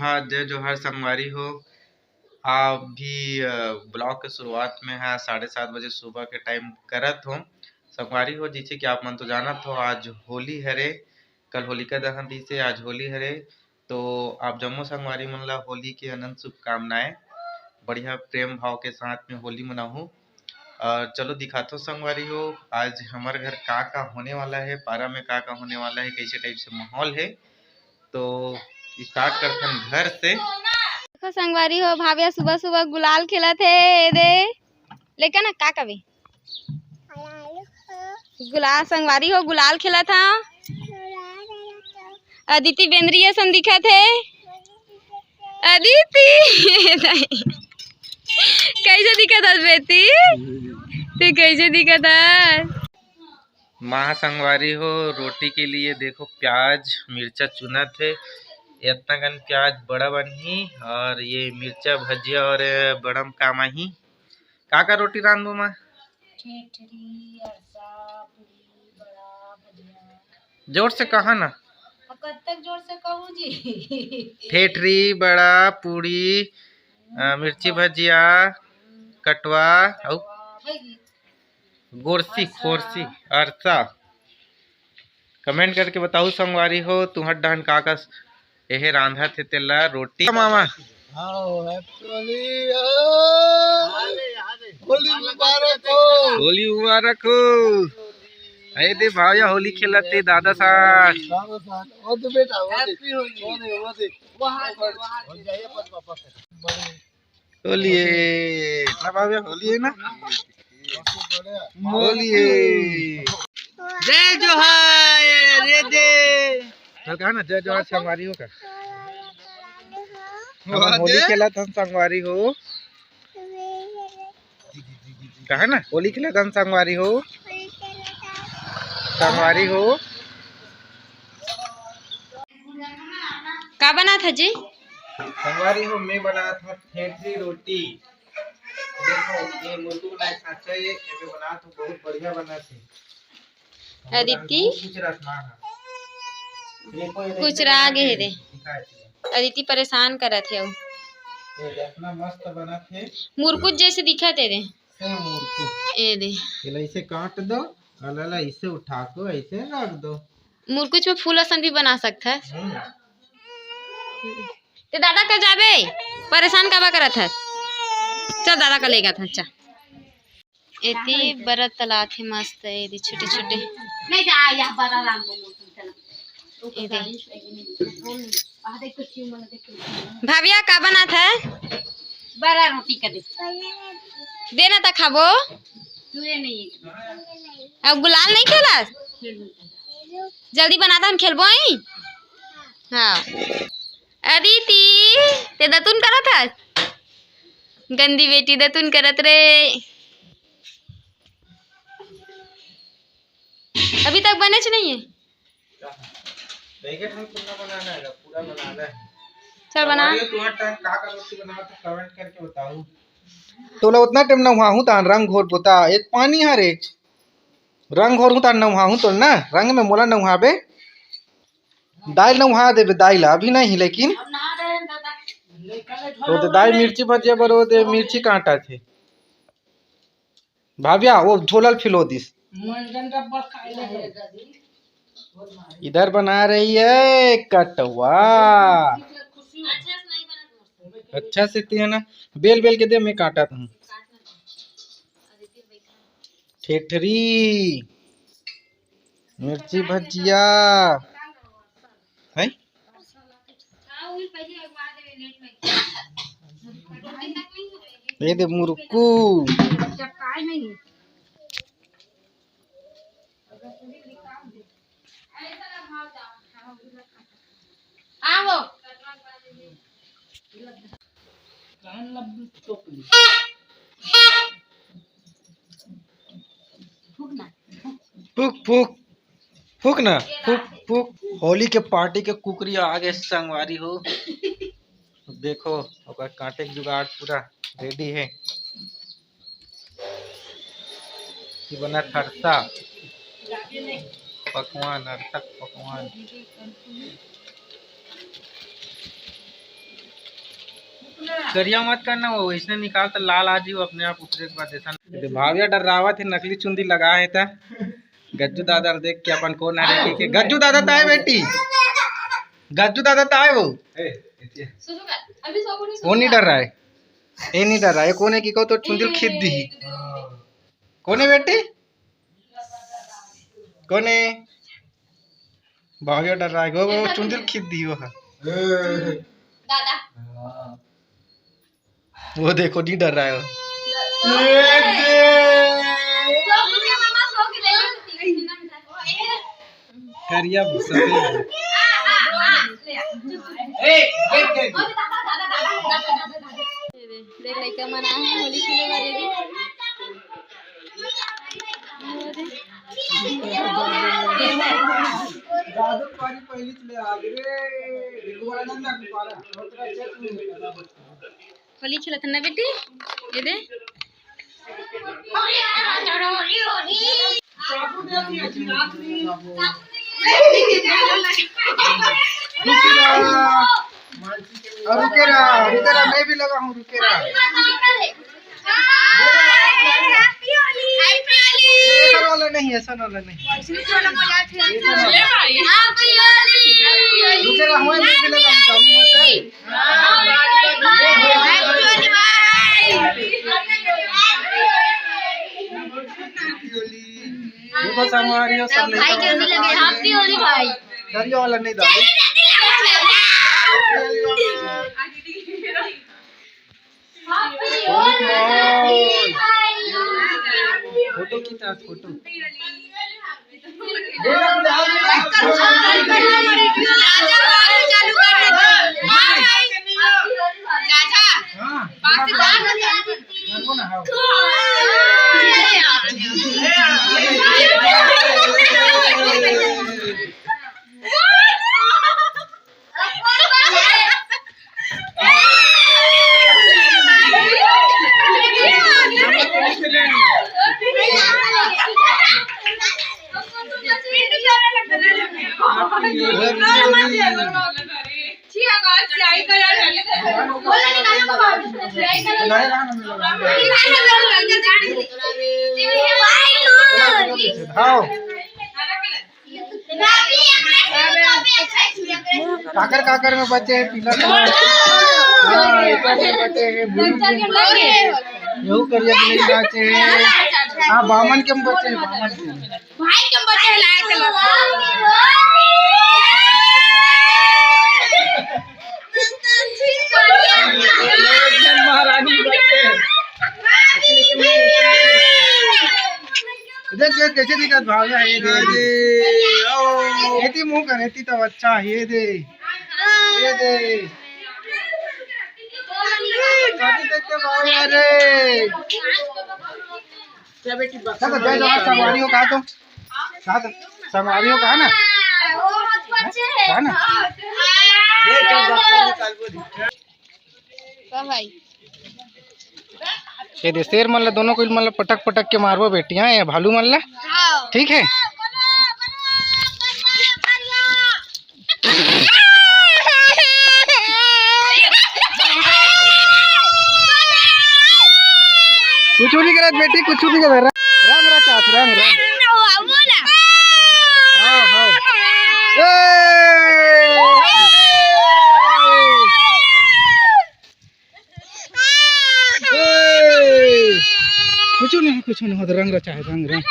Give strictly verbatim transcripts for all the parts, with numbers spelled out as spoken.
हाँ, जय जोहार संगवारी हो। आप भी, अ, ब्लॉग के शुरुआत में है साढ़े सात बजे सुबह के टाइम करत हो। संगवारी हो, जैसे कि आप मन तो जानत हो, आज होली हरे, कल होलिका दहन दिसे, आज होली हरे। तो आप जम्मो संगवारी मन ला होली के अनंत शुभकामनाएं। बढ़िया प्रेम भाव के साथ में होली मनाहू। और चलो दिखाथो संगवारी हो, आज हमर घर का का होने वाला है, पारा में का का होने वाला है, कैसे टाइप से माहौल है। तो स्टार्ट करथन घर से। देखो संगवारी हो, भाविया सुबह सुबह गुलाल खेलत हे। ए दे, लेका ना का कबे गुलाल, संगवारी हो, गुलाल खेलत हा। अदिति बेंदरी असन दिखत हे। अदिति, कैसे दिखत हस बेटी? तू कैसे दिखत हस? माँ संगवारी हो, रोटी के लिए देखो प्याज मिर्चा चुनत हे। इतना कन प्याज बड़ा बनही और ये मिर्चा भजिया और बड़ा म काम आही। का का रोटी रांधबो माँ? ठेठरी, अरसा, पूरी, बड़ा, भजिया। जोर से कहा ना। अब कब तक जोर से कहूँ जी? ठेठरी, बड़ा, पूरी, अ, मिर्ची भजिया, कटवा, अउ गोरसी, खोरसी, अरसा। कमेंट करके बताऊ संगवारी हो, तुहर डहन का का एहे रांधत हे तेला रोटी। मामा। हाँ, happy होली, हाँ। होली मुबारक हो। होली मुबारक हो। ए दे भाविया होली खेलत हे दादा साथ। दादा साथ। वो दे बेटा, वो दे। Happy होली। वो दे, वो दे। वहाँ दे, वहाँ दे। होली है। इतना भाविया होली है ना? होली है। जय जोहार, रे दे। चल कहा ना, जय जोहार संगवारी हो का। हमन होली खेलत हन संगवारी हो। कहा ना, होली खेलत हन संगवारी हो। संगवारी हो। का बनात ह जी? संगवारी हो, मैं बनात हूँ ठेठरी रोटी। देखो, ये मुर्गू बनाए साचा ये, ये मैं बनात हूँ, बहुत बढ़िया बनात है। अदिति? कुछ रखना है। देखो, ये कुछ देखो, राग है रे। दिखाई दे। अदिति परेशान करत हे। ये इतना मस्त बनात है। मुरकुट जैसे दिखत हे रे। सेम मुरकुट। ए दे। ये ऐसे काट दो, अलाला इसे उठा को ऐसे रख दो। मुरकुच में फूल असन भी बना सकत हस। हम्म। ते दादा कर जाबे, परेशान काबर करत हस? चल दादा कर लेगा था, चल। एती बरत तलात हे मस्त, एदे छोटे छोटे। नहीं जा, यहाँ बड़ा राम को मौसम चला। ए दे। भाविया का बनात हे? बड़ा रोटी का दे। दे ना त खाबो। तू ये नहीं। अब गुलाल नहीं खेलस? जल्दी बना त हम खेलबो ही। हाँ। अदिति, ते दतुन करत हस? गंदी बेटी दतुन करत रे। अभी तक बनेच नहीं है। देखे हम कितना बनाना है, पूरा बनाना है। चल बना। और ये तुम्हारा टाइम का का रोटी बनाओ तो कमेंट करके बताओ। तोला उतना टाइम नहुआहूँ तान रंग घोर पोता, एक पानी हरे। रंग घोर हूँ तान नहुआहूँ तो ना, रंग में मोला नहुआबे। दाई ल नहुआ देबे, दाई ला अभी नहीं, लेकिन तो दे दाई मिर्ची भजिया बर ओ दे मिर्ची काटा थे। भाविया, वो झोला ल फिलो दिस। इधर बना रही है कटवा। अच्छा से ते ना, बेल बेल के दे, मैं काटत हूँ। ठेठरी, मिर्ची भजिया, है? ए दे मुरकू। आओ। फूक, फूक, फूक ना, फूक, फूक। होली के पार्टी के कुकरी आ गे संगवारी हो। देखो, ओकर काटे के जुगाड़ पूरा रेडी हे। ये बना थरसा पकवान, अरसा पकवान। करिया मत करना, वो वैसने निकाल त लाल आ जी, वो अपने आप उतरे के बाद ऐसा। भाविया डर्रावत हे, नकली चुंदी लगा हे त। गज्जू दादा ल देख के अपन कोन हरे के, के। गज्जू दादा त आए बेटी, गज्जू दादा त आए वो। वो नहीं डर रहा है, ये नहीं डर रहा है। कोन हे कि कहो तो चुंदी ल खींच दी। कोन हे बेटी? कोन हे? भाविया डर रहा है, वो, वो चुंदी ल खींच दी वो है। दादा। वो देखो, नहीं डर रहा है वो। करिया भूसा। देख, लइका मन आए हे होली खेले बर एदे। होली खेलत ना बेटी, एदे। रुके रहा, रुके रहा, मैं भी लगा हूँ, रुके रहा। ऐसा वाला नहीं, ऐसा वाला नहीं। ऐसा वाला। रुके रहा, मैं भी लगा हूँ, चालू मत है। देखो संगवारी हो, सब लइका मन। Happy होली भाई। करिया वाला नहीं दादा। फोटो खींचा, फोटो। हाँ। काकर काकर में बचे हे पीला कलर। हाँ, एकर में बचे हे ब्लू। यहू करिया कलर में बचे हे। हाँ, बामन के में बचे हे, बामन के में। भाई के में बचे हे लाल कलर। महारानी बचे हे। देख, देख, कैसे दिखत भाव हे, ये दे, ये दे। ओ। एती मुंह कर, एती तो अच्छा हे, ये दे। ये दे। काटी देख के भाव हे रे। चलो, जय जवान संगवारी हो कहा तो। कहा तो? संगवारी हो कहा ना? कहा ना? का भाई? ये दे, शेर मन ला, दोनों कोई मन ला पटक पटक के मारबो बेटी, हाँ, ये भालू मन ला। हाँ। ठीक है? कुछ नहीं करत बेटी, कुछ नहीं करत। रंग रचात, रंग, रंग। हाँ, हाँ। ए! ए! कुछ नहीं, कुछ नहीं होत, रंग रचा है, रंग, रंग।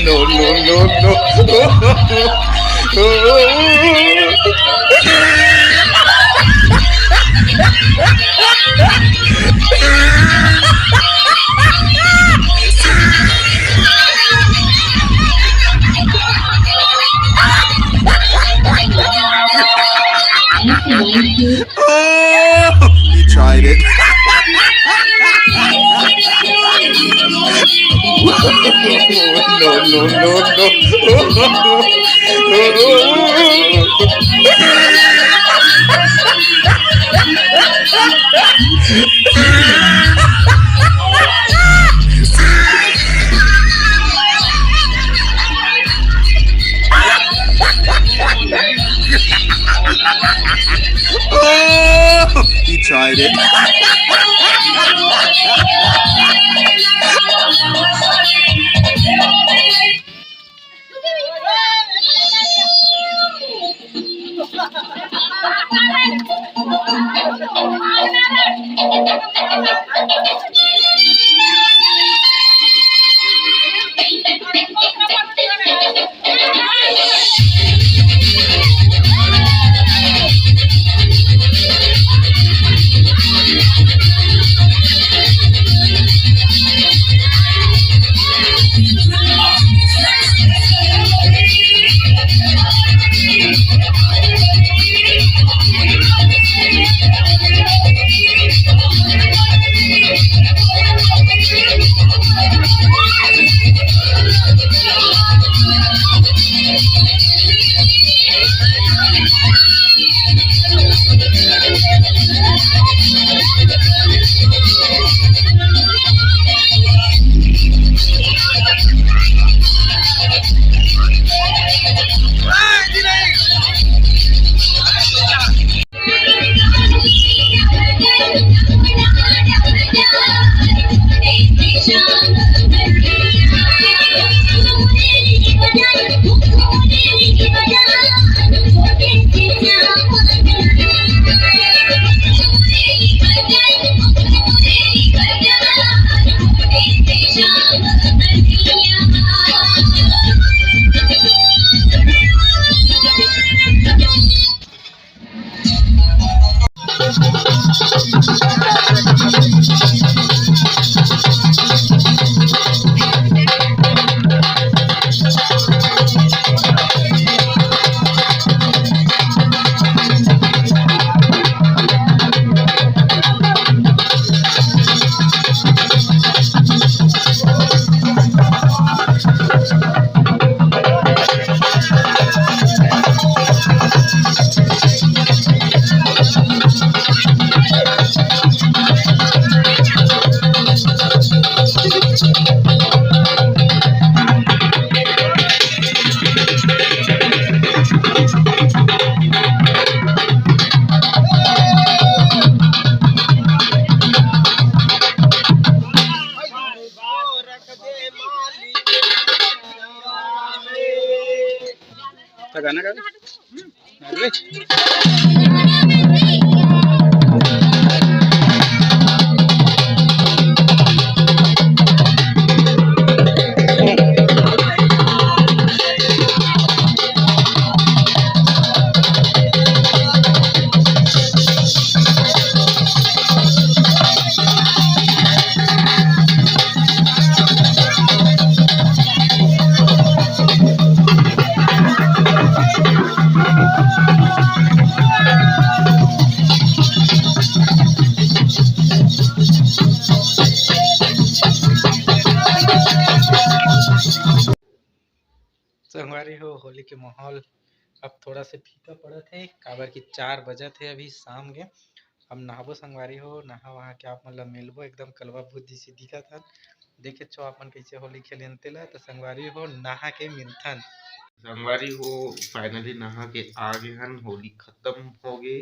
No, no, no, no. Oh, he tried it. No, no, no, no. Oh, he tried it. संगवारी हो, होली के माहौल अब थोड़ा से फीका पड़त हे, काबर कि चार बजत हे अभी शाम के। अब नहाबो संगवारी हो, नहा वहा के आप मन ला मिलबो, एकदम कलवा भूत जैसे दिखत हन। देखे छो आप मन कैसे होली खेलेन तेला। तो संगवारी हो, नहा के मिलथन। संगवारी हो, finally नहा के आ गे हन, होली खत्म हो गे,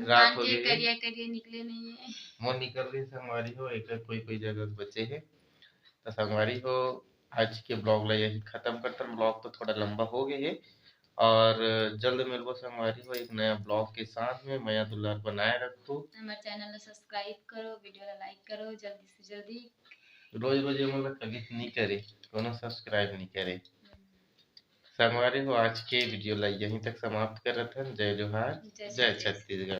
रात हो गे। करिया करिया निकले नहीं है। मोर निकल गए संगवारी हो, एक कोई कोई जगह बचे है। तो संगवारी हो, आज के ब्लॉग ला यही खत्म करथन। ब्लॉग तो थोड़ा लंबा हो गए है, और जल्द मिलबो संगवारी हो एक नया ब्लॉग के साथ में। मया दुलार बनाए रखो। हमारे चैनल ला सब्सक्राइब करो, वीडियो ला लाइक करो, जल्दी से जल्दी रोज रोज ये मोला कभी नहीं करे, कोनो सब्सक्राइब नहीं करे। संगवारी हो, आज के वीडियो ला यहीं तक समाप्त करत हन। जय जोहार, जय जय छत्तीसगढ़।